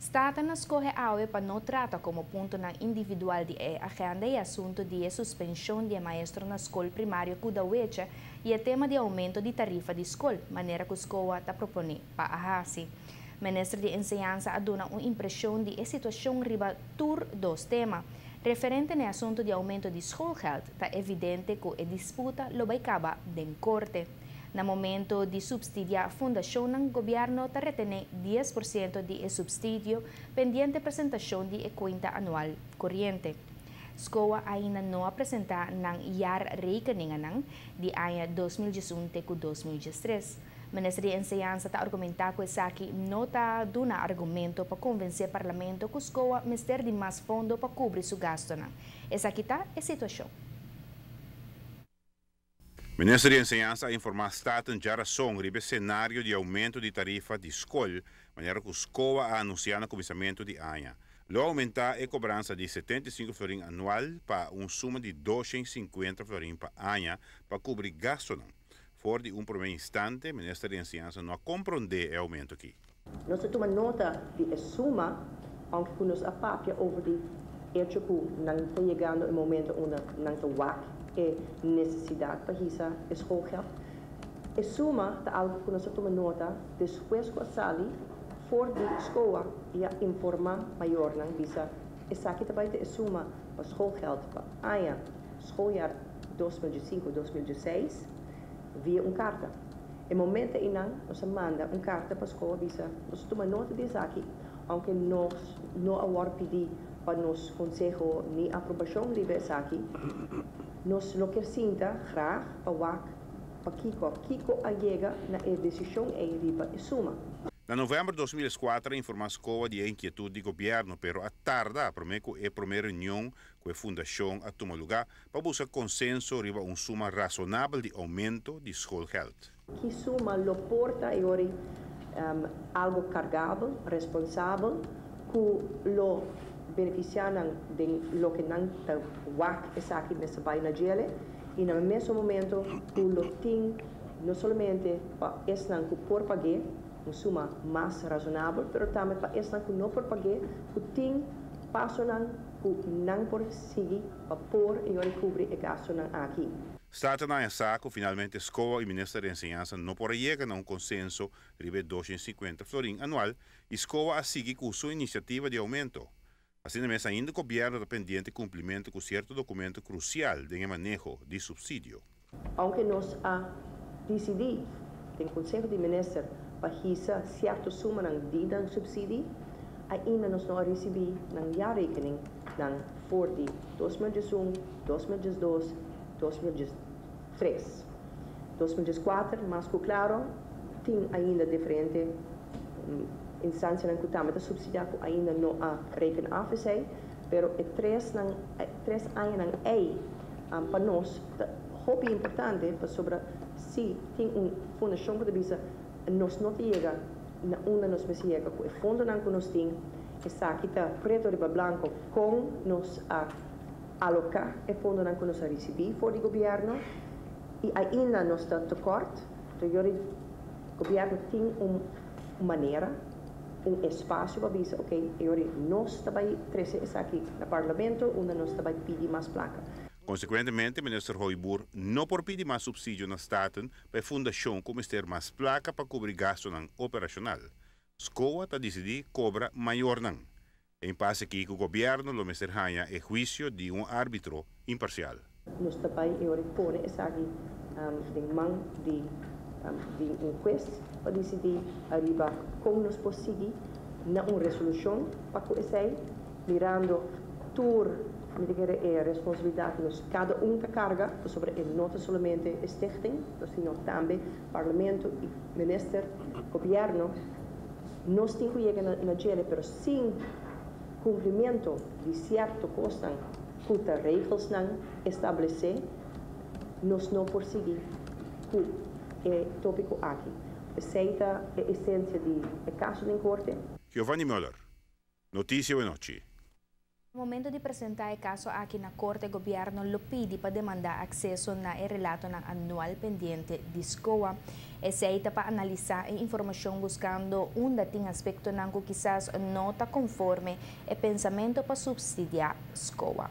Staten a skohe awe pa no trata komo puntonan individual di e agenda e asuntu di e suspenshon di e maestro na skol primario Kudawecha i e tema di oumento di tarifa di skol, manera ku SKOA ta proponé pa a hasi. Minister di Enseñansa a duna un impreshon di e situashon riba tur dos tema. Referente na e asuntu di oumento di schoolgeld ta evidente ku e disputa lo bai kaba den korte. Na momento di supsidiá fundashonnan, gobièrnu ta retené 10% di e supsidio pendiente presentashon di e kuenta anual koriente. SKOA ainda no a presentá nan jaarrekeningennan di aña 2011 te ku 2013. Minister di Enseñansa ta argumentá ku esaki no ta duna argumento pa konvensé parlamento ku SKOA mester di mas fondo pa kubri su gastunan. Esaki ta e situashon. Minister di Enseñansa a informá Staten djárason riba e senario di oumento di tarifa di skol, manera ku SKOA a anunsiá na kuminsamentu di aña. Lo oumentá e kobransa di 75 florin anual pa un suma di 250 florin pa aña pa kubri gastunan. For di un promé instante, Minister di Enseñansa no a komprondé e oumento akí. Nos a tuma nota di e suma, aunke ku nos a papia over di echo ku nan ta yegando e momento unda nan ta wak e nesesidat pa hisa e schoolgeld. E suma ta algu ku nos a tuma nota despues ku a sali for di SKOA i a informá mayornan bisa esaki ta bai ta e suma pa schoolgeld pa aña schooljaar 2005, 2006 via un karta. E momento einan nos a manda un karta pa SKOA bisa nos a tuma nota di esaki, aunke nos no a wòrdu pidí pa nos konseho ni aprobashon riba esaki, nos lo kier sinta graag pa wak pakiko kiko a yega na e desishon ei riba e suma. Na novèmber 2004 a informá SKOA di e inkietut di gobièrnu, pero a tarda promé ku e promé reunion ku e fundashon a tuma lugá pa buska konsenso riba un suma rasonabel di oumento di schoolgeld. Ki suma lo por ta e ora algu kargabel, responsabel, ku lo benefisiá nan den loke nan ta wak esaki mester bai na djele i na mesun momento ku lo tin no solamente pa esnan ku por pag'é un suma mas rasonabel, pero tambe pa esnan ku no por pag'é ku tin pasonan ku nan por sigui pa por e ora kubri e gastunan aki. Staten a sa ku finalmente SKOA i Minister di Enseñansa no por a yega na un konsenso riba e 250 florin anual i SKOA a sigui ku su inisiativa di oumento. Asina mes ainda gobièrnu ta pendiente kumplimentu ku sierto dokumento krusial den e maneho di supsidio. Aunke nos a disidí den Konseho di Minister pa hisa sierto sumanan di nan supsidio, ainda nos no a risibí nan jaarrekeningnan for di 2001, 2012, 2003. 2004, mas ku klaro, tin ainda diferente instansianan ku tambe ta supsidiá ku ainda no a reken af esei, pero e tres añanan ei pa nos ta hopi importante pasobra si tin un fundashon ku ta bisa nos no ta yega na unda nos mester yega ku e fondonan ku nos tin, esaki ta preto riba blanko kon nos a aloká e fondonan ku nos a risibí for di gobièrnu i ainda nos ta tekort. Anto gobièrnu tin un manera, un espasio pa bisa, ok, e ora nos ta bai trese esaki na parlamento unda nos ta bai pidi mas plaka. Konsekuentemente, Minister Hooyboer no por pidi mas supsidio na Staten pa e fundashon ku mester mas plaka pa kubri gastunan operashonal. SKOA ta disidí kobra mayornan. E impase akí ku gobièrnu lo mester haña e huisio di un árbitro imparsial. Nos ta bai e ora pone esaki den man di un hues pa disidí ariba kon nos por sigui na un resolushon pa ku esei, mirando tur mi ta kere e responsabilidat nos kada un ta karga, pasobra e no ta solamente e stichting, sino tambe parlamento i minister, gobièrnu. Nos tin ku yega na djele, pero sin kumplimentu di sierto kosnan ku ta regelsnan establesé, nos no por sigui ku e tópiko aki. Esei ta e esensia di e kaso den korte. Giovanni Müller, Notisia Awenochi. Momento di presentá e kaso aki na korte, gobièrnu lo pidi pa demandá akseso na e relatonan anual pendiente di SKOA. Esei ta pa analisá e informashon buskando unda tin aspektonan ku kisas no ta konforme e pensamentu pa supsidiá SKOA.